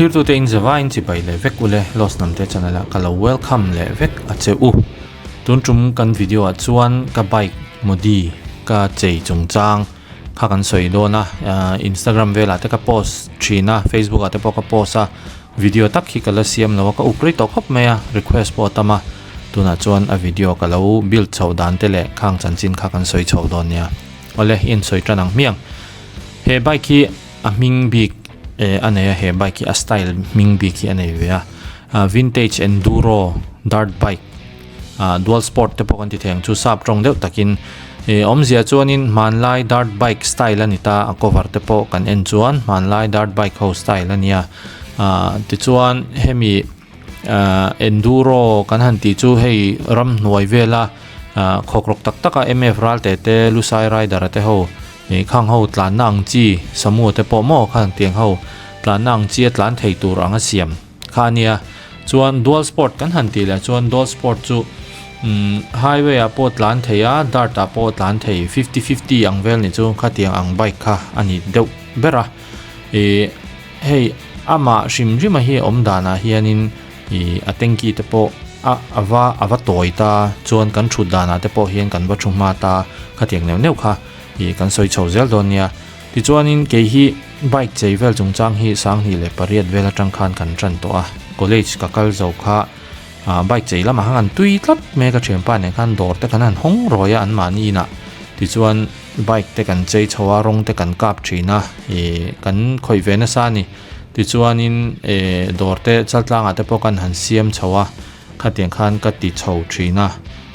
Thlirtute in zava in chibai leh vek ule Lost Hnamte channel ah ka lo welcome leh vek a che u. Tun tum kan video ah chuan ka bike modi ka chei chungchang kha kan sawi dawn a, Instagram velah te ka post thin a, Facebook ah te pawh ka post a, video tak hi ka la siam lo a, ka up rei tawh khawp mai a, request pawh a tam a, tunah chuan a video ka lo build chhoh dan te leh khang chanchin kha kan sawi chho dawn nia. Awle i insawi tan ang hmiang. He bike hi a hming bik eh a nei a, he bike hi a style hming bik hi a nei ve a, vintage enduro dirt bike ah dual sport te pawh kan ti thei ang chu sap tawng deuh takin ih awmzia chuanin hmanlai dirt bike style a ni ta a cover te pawh kan en chuan hmanlai dirt bike ho style a nia ah tichuan hemi ah enduro kan han tih chu hei ramhnuai vela ah khawkrawk tak tak a M F Ralte te Lusai rider a te ho ih khang ho tlanna ang chi Samu te pawh maw khan tiang ho tlanna ang chi a tlan thei tur ang a siam. Kha a nia. Chuan dual sport kan han tih leh chuan dual sport chu umm highway ah pawh tlan thei a dirt ah pawh tlan thei fifty fifty ang vel ni chu khatiang ang bike kha a ni deuh ber a. Ih hei amah hrim hrim a hi a awm danah hianin ih a tanky te pawh a a va a va tawi ta chuan kan thut danah te pawh hian kan va thu hma ta khatiang neuh neuh kha ih kan sawi chho zel dawn nia. Tichuanin kei hi bike chei vel chungchang hi 2008 vel atang khan kan tan tawh a, college ka kal zo kha bike chei lamah khan kan tui tlat mai a ka thianpa nen khan dawr te kan han hawng rawi a anmahni inah tichuan bike te kan chei chho a rawng te kan kap thin a ih kan khawih ve nasa a ni tichuanin eh dawr te chaltlangah te pawh kan han siam chho a khatiang khan ka ti chho thin a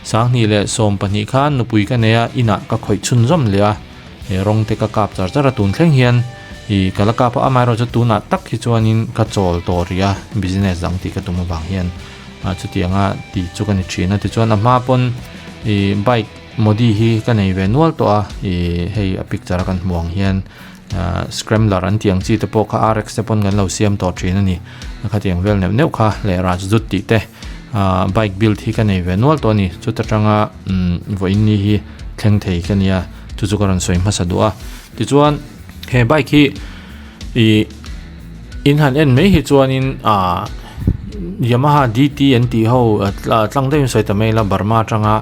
2012 khan nupui ka nei a inah ka khawih chhunzawm leh a. He rawng te ka kap char char a tun thleng hian ih ka la kap a amaherawh chu tunah tak hi chuanin ka chawl tawh rih a business dang tih ka tum avang hian ah chutianga tih chu ka ni thin a tichuan a hma pawn ih bike modi hi ka nei ve nual tawh a ih hei a picture a kan hmuh ang hian ah scrambler an tih ang chi te pawh kha rx te pawn kan lo siam tawh thin a ni khatiang vel neuh neuh kha leh rajdoot tih te ah bike build hi ka nei ve nual tawh a ni chuta tanga umm vawiin ni hi thleng thei ka nia. Chu chu ka rawn sawi hmasa duh a. Tichuan he bike hi ih in han en mai hi chuanin ah Yamaha D_T an tih ho tlang deuhin sawi ta mai ila Burma atanga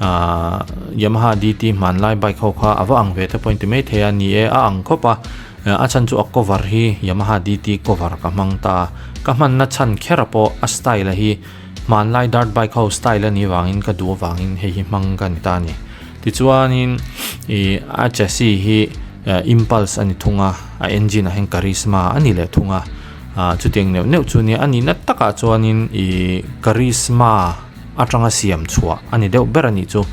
ah Yamaha D_T hmanlai bike ho kha a va ang ve te pawh in ti mai thei a ni e a ang khawp a a chhan chu a cover hi Yamaha D_T cover ka hmang ta a ka hmanna chhan kher a pawh a style a hi hmanlai dirt bike ho style a nih vangin ka duh avangin hei hi hmang ka ni ta a ni. Tichuanin ih a chassis hi impulse a ni thung a, a engine ah hian karizma a ni leh thung a, ah chutiang neuh neuh chu nia a nihna takah chuanin ih karizma atanga siam chhuah a ni deuh ber a nih chu.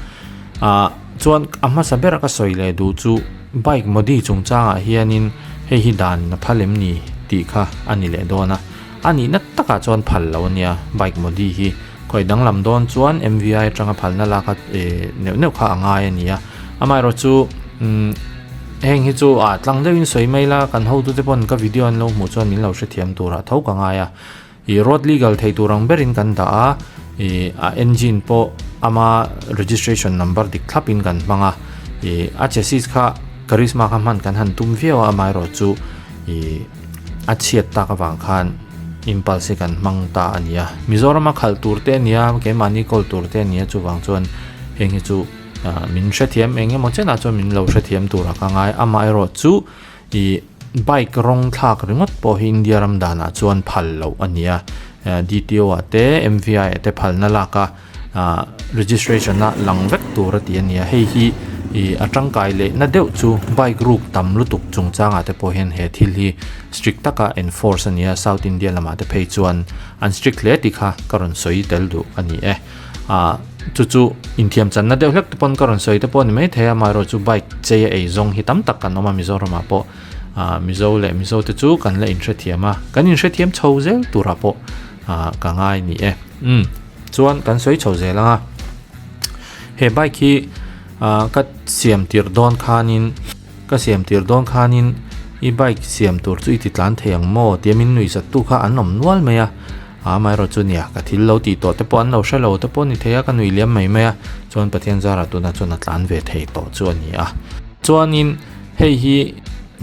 Ah chuan a hmasa ber ka sawi leh duh chu bike modi chungchangah hianin hei hi dan a phal em ni tih kha a ni leh dawn a, a nihna takah chuan phal lo a nia bike modi hi. Khawi danglam dawn chuan MVI atanga phalna lak a eh neuh neuh kha a ngai a ni a. Amaherawh chu umm heng hi chu ah tlang deuhin sawi mai la kan hotute pawn ka video an lo hmuh chuan min lo hrethiam turah tho ka ngai a. Ih road legal thei tur ang berin kan dah a, ih a engine pawh ama registration number dik thlapin kan hmang a. Ih a chassis kha Karizma kha hman kan han tum viau a amaherawh chu ih a chhiat tak avang khan impulse hi kan hmang ta a ni a Mizorama khalh tur te a ni a keimahni kawl tur te a ni a chuvang chuan heng hi chu ah min hrethiam eng emaw chenah chuan min lo hrethiam turah ka ngai amaherawh chu ih bike rawng thlak ringawt pawh hi India ram danah chuan phal loh a ni a D_T_O ah te M_V_I ah te phalna lak a. ah registration a lang vek tur a ti a ni a hei hi ih a tangkai leh na deuh chu bike ruk tam lutuk chungchangah te pawh hian he thil hi strict taka enforce a ni a south india lamah te phei chuan an strict hle tih kha ka rawn sawi tel duh a ni e ah chu chu inthiam channa deuh hlek te pawn ka rawn sawi te pawh a ni maithei a amaherawh chu bike chei a ei zawng hi tam tak kan awm a mizoramah pawh ah mizo leh mizo te chu kan la inhrethiam a kan inhrethiam chho zel turah pawh ah ka ngai ni e umm. Chuan kan sawi chho zel ang a, he bike hi ah ka siam tir dawn khanin ka siam tir dawn khanin i bike siam tur chu i ti tlan thei ang maw tia min nuih zat tu kha an awm nual mai a, amaherawh chu nia ka thil lo tih tawh te pawh an lo hre lo te pawh a ni thei a ka nuih liam mai mai a, chuan Pathian zarah tunah chuan a tlan ve thei tawh chu a ni a. Chuanin hei hi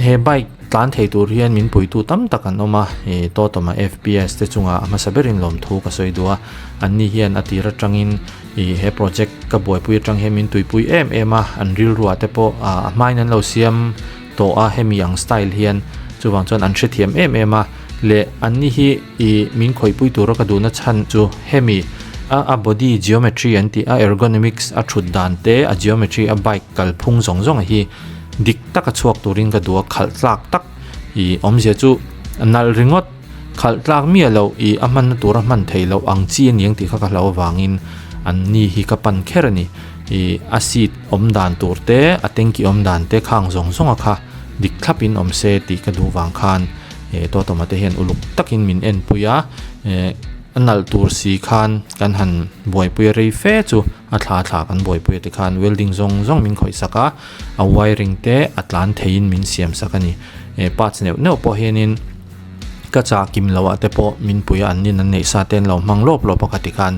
he bike. tlan thei tur hian min puitu tam tak an awm a, ih Totoma FPS te chungah a hmasa berin lawmthu ka sawi duh a, anni hian a tir atangin ih he project ka buaipui atang hian min tuipui em em a, an rilruah te pawh a hmain an lo siam tawh a hemi ang style hian chuvang chuan an hrethiam em em a leh anni hi ih min khawihpui tura ka duhna chhan chu hemi a a body geometry an tih a ergonomics a thut dan te a geometry a bike kalphung zawng zawng hi dik taka chhuak turin ka duh a khalh tlak tak ih awmzia chu nalh ringawt khalh tlak miah loh ih a hmanna tura hman theih loh ang chi a ni ang tih kha ka hlauh avangin an ni hi ka pan kher a ni ih a seat awm dan tur te a tanky awm dan te khang zawng zawng a kha dik thlap in awm se tih ka duh vang khan eh Totoma te hian uluk takin min enpui a eh a nalh tur si khan kan han buaipui a rei fe chu a thla thla kan buaipui a tikhan welding zawng zawng min khawih sak a. a wiring te a tlan theiin min siam sak a ni eh parts neuh neuh pawh hianin ka chah kim loh ah te pawh min pui a an nin an neih sa te an lo hmang lawp lawp a khati khan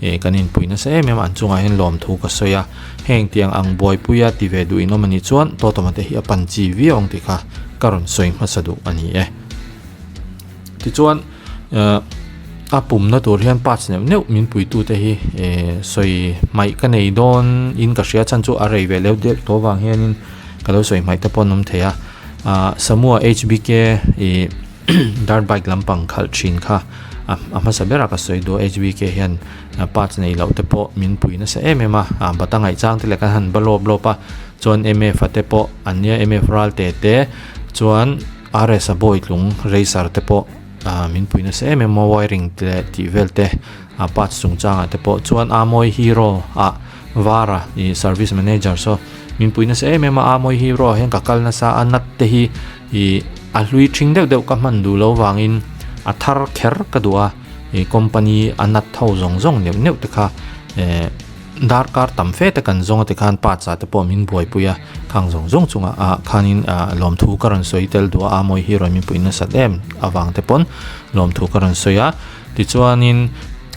eh kan inpui nasa em em a an chungah hian lawmthu ka sawi a heng tiang ang buaipui a ti ve duh in awm a nih chuan tawtawma te hi a pan chi viau ang tih kha ka rawn sawi hmasa duh a ni e. Tichuan eh a pumna tur hian parts neuh neuh min puitute hi eh sawi hmaih ka nei dawn in ka hria chhan chu a rei ve leuh deuh tawh avang hianin ka lo sawi hmaih te pawh an awm thei a ah Samua H_B_K ih dirt bike lampang khalh thin kha a hmasa berah ka sawi duh a H_B_K hian parts nei loh te pawh min pui nasa em em a ah bata ngaihchang te leh kan han ba lawp lawp a chuan M_F a te pawh an nia M_F ral te te chuan. RS a bawitlung racer te pawh ah min pui nasa em em a wiring te leh tih vel te a parts chungchangah te pawh chuan Amoy Hero ah Vara ih service manager saw min pui nasa em em a Amoy Hero ah hian ka kal nasa a nut te hi ih a hlui thing deuh deuh ka hman duh loh vangin a thar kher ka duh a ih company a nut ho zawng zawng neuh neuh te kha eh. Darkar tam fe te kan zawng a tikhan parts ah te pawh min buaipui a, khang zawng zawng chungah ah khanin ah lawmthu ka rawn sawi tel duh a, Amawi hi rawn min puih nasat em avang te pawn lawmthu ka rawn sawi a, tichuanin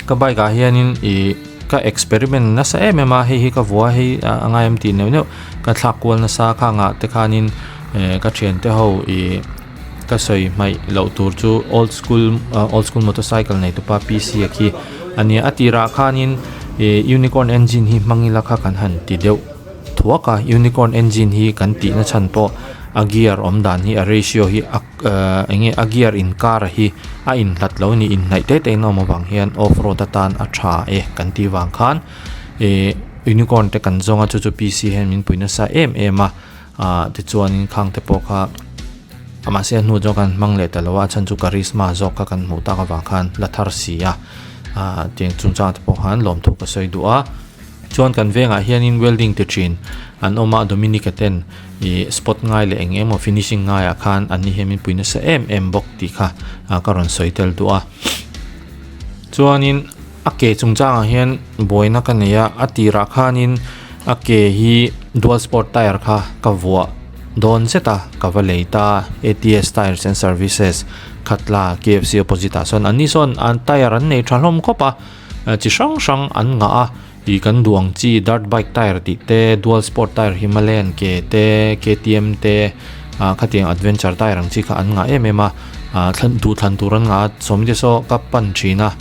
ka bike ah hianin ih ka experiment nasa em em a, hei hi ka vua hei a ngai em tih neuh neuh ka thlak kual nasa khangah te khanin eh ka thiante ho ih. Ka sawi hmaih loh tur chu old school old school motorcycle nei tupa P_C a khi a nia a tirah khanin ih unicorn engine hi hmang ila kha kan han ti deuh thuak a unicorn engine hi kan tih na chhan pawh a gear awm dan hi a ratio hi a ahh eng nge a gear inkar hi a inhlat lo a ni inhnaih te te in a awm avang hian off road atan a tha e kan tih vang khan ih unicorn te kan zawng a chu chu P_C hian min pui nasa em em a. Ah tichuanin khang te pawh kha mahse a hnu chuan kan hmang leh ta lo a a chhan chu karizma zawk kha kan hmuh tak avang khan la thar si a ah tiang chungchang te pawh khan lawmthu ka sawi duh a chuan kan vengah hianin welding ti thin an awm a Dominica ten ih spot ngai leh eng emaw finishing ngaiah khan an ni hian min pui nasa em em bawk tih kha ah ka rawn sawi tel duh a chuanin. A ke chungchangah hian buaina ka nei a a tirah khanin a ke hi dual sport tyre kha ka vuah dawn zet a ka va lei ta a ATS tyres and services khatla K_F_C opposite ah sawn an ni sawn an tyre an nei tha hlawm khawp a chi hrang hrang an ngah a ih kan duh ang chi dirt bike tyre tih te dual sport tyre himalayan ke te K_T_M te ah khatiang adventure tyre ang chi kha an ngah em em a ah thlan duh thlan tur an ngah a sawmte saw ka pan thin a.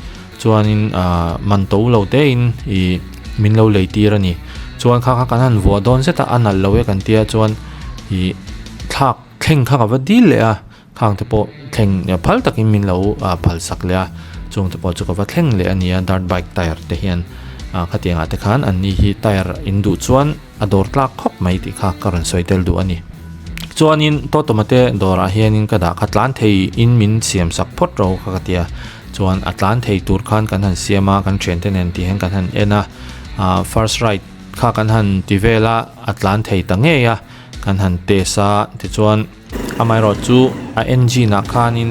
Chuanin ah man to lo te in ih min lo lei tir a ni. Chuan kha kha kan han vuah dawn zet a, a nalh lo e kan tia chuan ih thlak thleng kha ka va dil leh a, khang te pawh thleng phal takin min lo ah phal sak leh a, chung te pawh chu ka va thleng leh a ni a dirt bike tyre te hian ah khatiang ah te khan an ni hi tyre in duh chuan a dawr tlak khawp mai tih kha ka rawn sawi tel duh a ni. Chuanin Totoma te dawrah hianin ka dah kha tlan thei in min siam sak phawt ro kha ka ti a. Chuan a tlan thei tur khan kan han siam a, kan thiante nen tih hian kan han en a, ah first ride kha kan han ti vel a, a tlan thei ta ngei a, kan han test a, tichuan amaherawh chu a engine ah khanin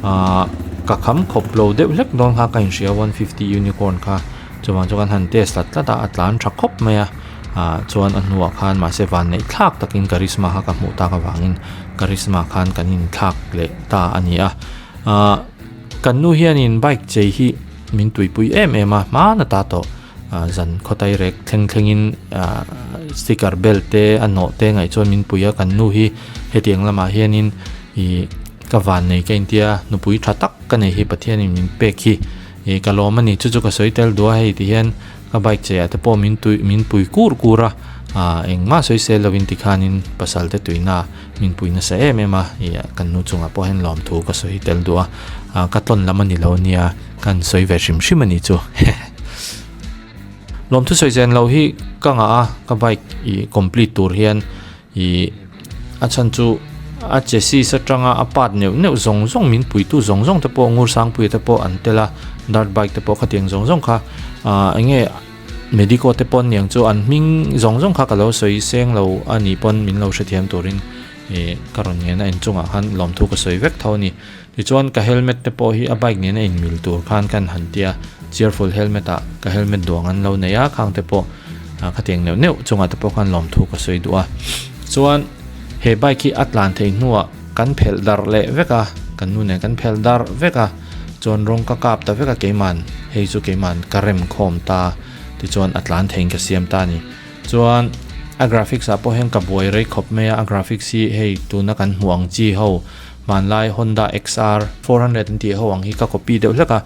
ah ka kham khawp lo deuh hlek dawn kha ka inhria 150 unicorn kha, chuvang chu kan han test tlat tlat a, a tlan tha khawp mai a, ah chuan a hnuah khan mahse vanneih thlak takin karizma kha ka hmuh tak avangin karizma khan kan inthlak leh ta a ni a, ah. Kan nu hianin bike chei hi min tuipui em em a, hmaan ata tawh zan khawtai rek thleng thlengin sticker bel te a nawh te ngaih chuan min pui a, kan nu hi hetiang lamah hianin Ih ka vannei ka intia nupui tha tak ka nei hi Pathianin min pek hi ih ka lawm a ni chu chu ka sawi tel duh a hei ti hian ka bike cheiah te pawh min tui min pui kur kur a ah engmah sawi sel lovin tikhanin pasal te tuina min pui nasa em em a ih kan nu chungah pawh hian lawmthu ka sawi tel duh a ah ka tlawn lam a ni lo nia kan sawi ve hrim hrim a ni chu hehe. Lawmthu sawi zen loh hi ka ngah a ka bike ih complete tur hian Ih, a chhan chu a chassis atanga a part neuh neuh zawng zawng min puitu zawng zawng te pawh Ngursangpuia te pawh an tel a, dirt bike te pawh khatiang zawng zawng kha ah eng nge medico te pawh aniang chu an hming zawng zawng kha ka lo sawi seng lo a nih pawn min lo hrethiam turin ih ka rawn ngen a inchungah khan lawmthu ka sawi vek tho a ni. Tichuan ka helmet te pawh hi a bike nena inmil tur khan kan han tia, cheerful helmet ah ka helmet duang an lo nei a, khang te pawh khatiang neuh neuh chungah te pawh khan lawmthu ka sawi duh a. Chuan he bike hi a tlan theih hnuah kan phelh darh leh vek a, kan nu nen kan phelh darh vek a, chuan rawng ka kap ta vek a keiman hei chu keiman ka rem khawm ta tichuan a tlan theihin ka siam ta a ni. Chuan a graphics ah pawh hian ka buai rei khawp mai a, a graphics hi hei tuna kan hmuh ang chi ho Hmanlai Honda XR 400 an tih ho ang hi ka copy deuh hlek a,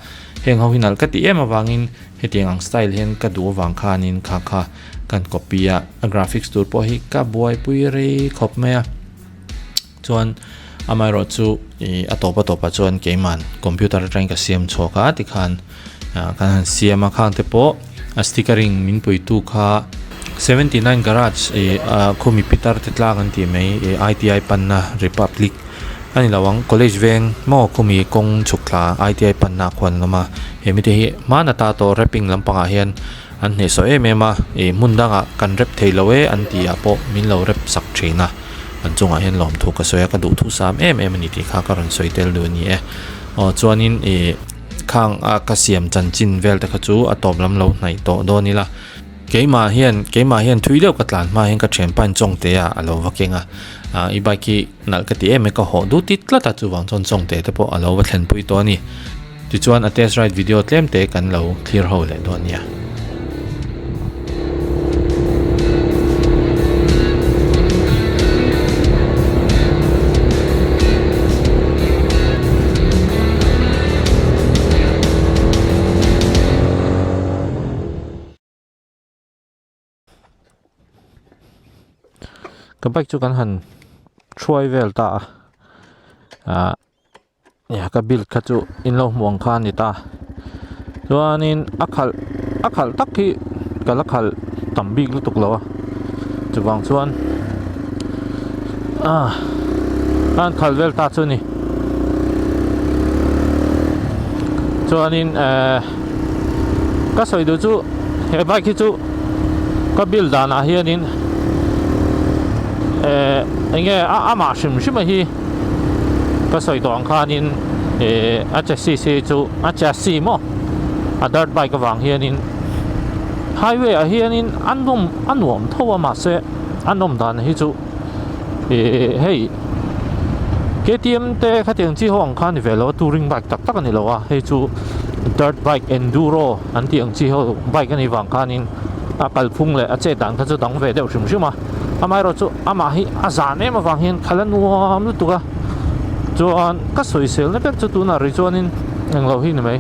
heng ho hi nalh ka tih em avangin hetiang ang style hian ka duh avang khanin kha kha kan copy a, a graphics tur pawh hi ka buaipui rei khawp mai a. Chuan amaherawh chu ih a tawp a tawpah chuan keiman computer atangin ka siam chhuak a tikhan kan han siam a khang te pawh a stickering min puitu kha 79 garage ih ah khumi pitar te tlang an tih mai ih I_T_I panna republic a ni lo ang college veng maw khumi kawng chhuk thla I_T_I panna khuan an awm a he mite hi hman ata tawh rapping lampangah hian an hnehsawh em em a ih hmun dangah kan rap thei lo e an tih ah pawh min lo rap sak thin a an chungah hian lawmthu ka sawi a ka duhthu sam em em a ni tih kha ka rawn sawi tel duh a ni e aw chuanin ih. Khang a ka siam chanchin vel te kha chu a tawp lam lo hnaih tawh dawn ila. Keimah hian keimah hian thui deuh ka tlan hma hian ka thianpa in Chawngte ah a lo va keng a. Ah i bike hi nalh ka ti em e ka hawh duh tit tlat a chuvang chuan Chawngte te pawh a lo va thlenpui tawh a ni. Tichuan a test ride video tlem te kan lo thlir ho leh dawn nia. Ka bike chu kan han hruai vel ta a ah Nia ka build kha chu in lo hmuh ang kha a ni ta chuanin a khalh a khalh tak hi ka la khalh tam bik lutuk lo a chuvang chuan ah a han khalh vel ta chu a ni chuanin eh ka sawi duh chu he bike hi chu ka build danah hianin eh eng nge a amah hrim hrim a hi. Ka sawi tawh ang khanin eh a chassis hi chu a chassis maw a dirt bike avang hianin highway ah hianin a nawm a nuam tho a mahse a nawm dan hi chu eh hei K_T_M te khatiang chi ho ang kha a ni ve lo a touring bike tak tak a ni lo a hei chu dirt bike enduro an tih ang chi ho bike a nih vang khanin a kalphung leh a chet dan kha chu dang ve deuh hrim hrim a. Amaherawh chu amah hi a zan em avang hian khalh a nuam lutuk a, chuan ka sawisel na ber chu tunah rih chuanin englo hi ni mai,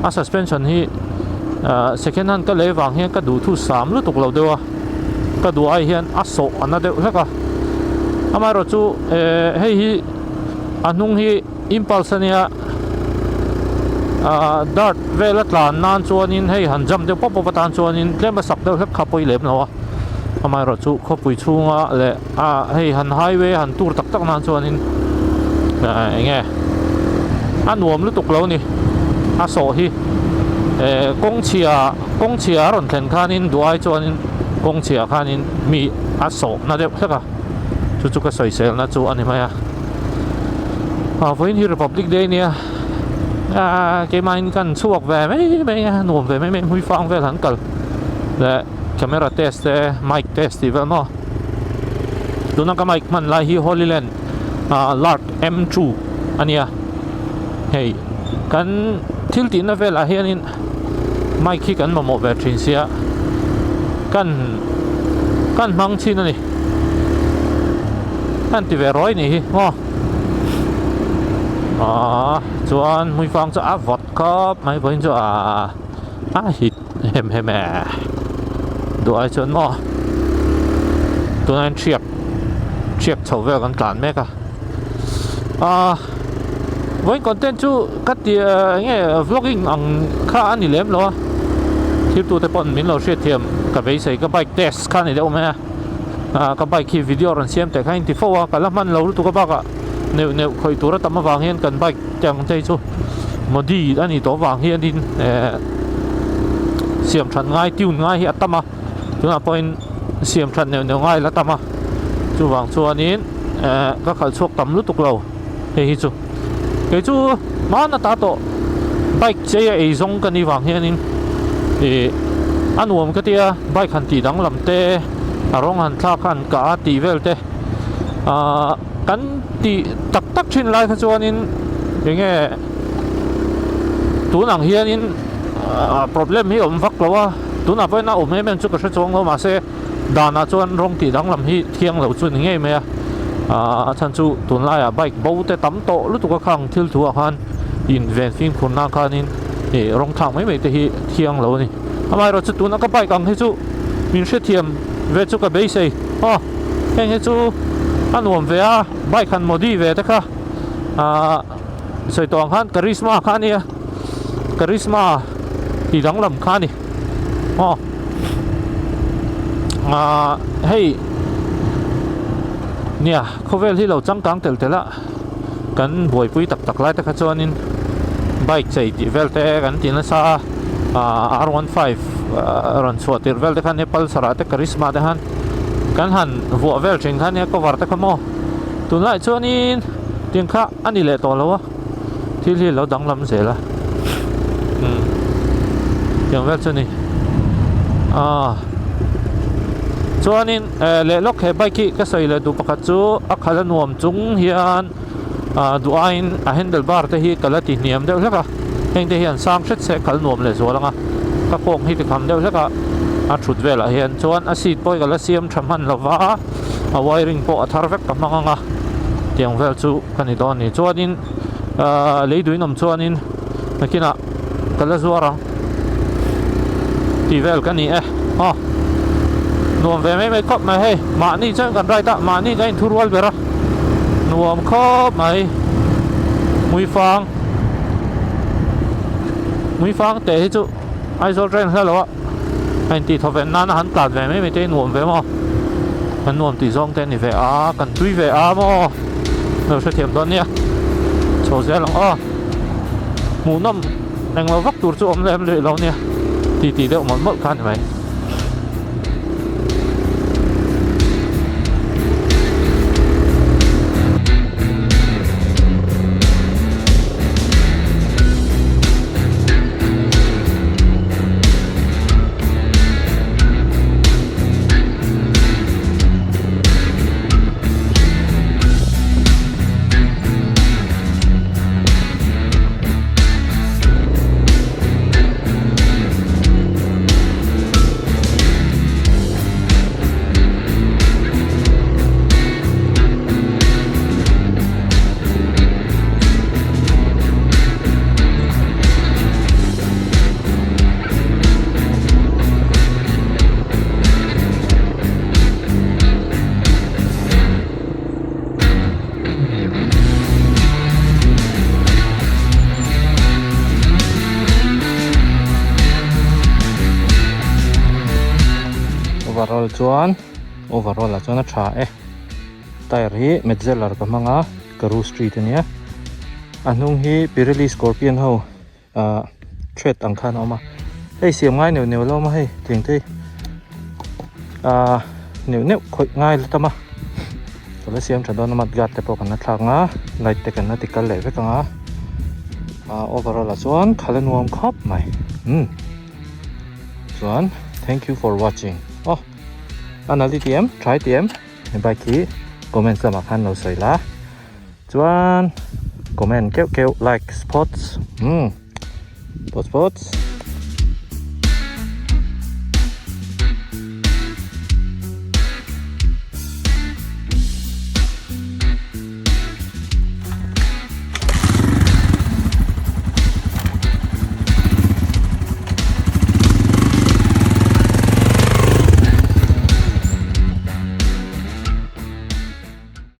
a suspension hi ah second hand ka lei avang hian ka duh thu sam lutuk lo deuh a, ka duh ai hian a sawh a na deuh hlek a, amaherawh chu eh hei hi a hnung hi impulse ania ah dirt vel a tlan nan chuanin hei han jump deuh pawp pawp atan chuanin tlem a sak deuh hlek kha pawi lem lo a. Amaherawh chu khawpui chhunga leh ah hei han highway han tur tak tak nan chuanin eh eng nge a nuam lutuk lo a ni a sawh hi eh kawng chhia kawng chhia a rawn thlen khanin duh ai chuanin kawng chhia khanin mi a sawh na deuh hlek a chu chu ka sawisel na chu a ni mai a ah vawiin hi republic day ania ah keimahin kan chhuak ve mai mai a nuam ve mai mai hmuifang vel han kal leh. Camera test te mic test tih vel maw tuna ka mic hman lai hi Holyland ah Lark M2 a nia hei kan thil tihna velah hianin mic hi kan mamawh ve thin sia kan kan hmang chin a ni kan ti ve rawi nih hi maw. Aaa chuan hmuifang chu a vawt khawp mai vawiin chu aaa a hit hem hem e duh ai chuan maw tunah hian thiak thiak chho vel kan tlan mek a aaa vawiin content chu ka ti eng nge vlogging ang kha a ni lem lo a thiltute pawh min lo hriatthiam ka beisei ka bike test kha a ni deuh mai a. ah ka bike hi video rawn siam teh kha a inti fo a ka la hman lo lutuk a bakah neuh neuh khawih tur a tam avang hian kan bike te ang te hi chu modi a nih tawh avang hianin eh siam that ngai tune ngai hi a tam a tunah pawhin siam that neuh neuh ngai la tam a chuvang chuanin eh ka khalh chhuak tam lutuk lo hei hi chu kei chu hman ata tawh bike chei a ei zawng ka nih vang hianin ih a nuam ka tia bike han tih danglam te a rawng han thlak han kah a tih vel te ahh kan tih tak tak thin lai kha chuanin eng nge tun ang hianin ah problem hi a awm vak lo a tunah pawhin a awm em em chu ka hre chuang lo mahse. Danah chuan rawng tih danglam hi thiang lo chu a ni ngei mai a, aah a chhan chu tunlaiah bike bo te tam tawh lutuk a khang thil thu ah khan inven fimkhur nan khanin ih rawng thlak mai mai te hi thiang lo a ni. Amaherawh chu tuna ka bike ang hi chu min hrethiam ve chu ka beisei aw heng hi chu a nuam ve a bike han modi ve te kha aah sawi tawh ang khan karizma kha a nia karizma tih danglam kha a ni. Aw ah hei nia khawvel hi lo changkang tel tel a kan buaipui tak tak lai te kha chuanin bike chei tih vel te kan ti nasa a ah r 15 rawn chhuah tirh vel te khan he pulsar ah te karizma te khan kan han vuah vel thin kha nia cover te kha maw tunlai chuanin tiang kha a ni leh tawh lo a. Thil hi a lo danglam zel a umm tiang vel chu a ni aaa chuanin eh leh lawk he bike hi ka sawi leh duh pakhat chu a khalh a nuam chung hian ah duh aiin a handle bar te hi ka la ti hniam deuh hlek a heng te hian sang hret se khalh nuam leh zual ang a ka kawng hi ti kham deuh hlek a a thut velah hian chuan a seat pawh hi ka la siam tha hman lo va a wiring pawh a thar vek ka hmang ang a tiang vel chu. Ka ni dawn ni chuanin ahh lei duin awm chuanin nakinah ka la zuar ang tih vel ka ni e aw nuam ve mai mai khawp mai hei mahni chuan kan ride a mahni kan inthu rual ber a nuam khawp mai hmuifang hmuifang teh hi chu Aizawl train hla lo a a intih thaw ve nana han tlan ve mai mai te hi nuam ve maw kan nuam tih zawng te a ni ve a kan tui ve a maw lo hrethiam dawn nia chho zel ang aw hmuhnawm englo vak tur chu awm lem rih lo nia ti ti deuh mawlh mawlh kha a ni mai. Overall chuan overall ah chuan a tha e tyre hi metzeler ka hmang a karoo street ania a hnung hi pirelli scorpion ho ah thread ang khan a awm a hei siam ngai neuh neuh a lo awm a hei tiang te hi ah neuh neuh khawih ngai la tam a ka la siam tha dawn a mud guard te pawh kan la thlak ang a light te kan la ti kal leh vek ang a ah overall ah chuan khalh a nuam khawp mai umm chuan thank you for watching aw a nalh i ti em tha i ti em he bike hi comments lamah khan lo sawi la. Chuan comment keuh keuh like spots umm spots spots.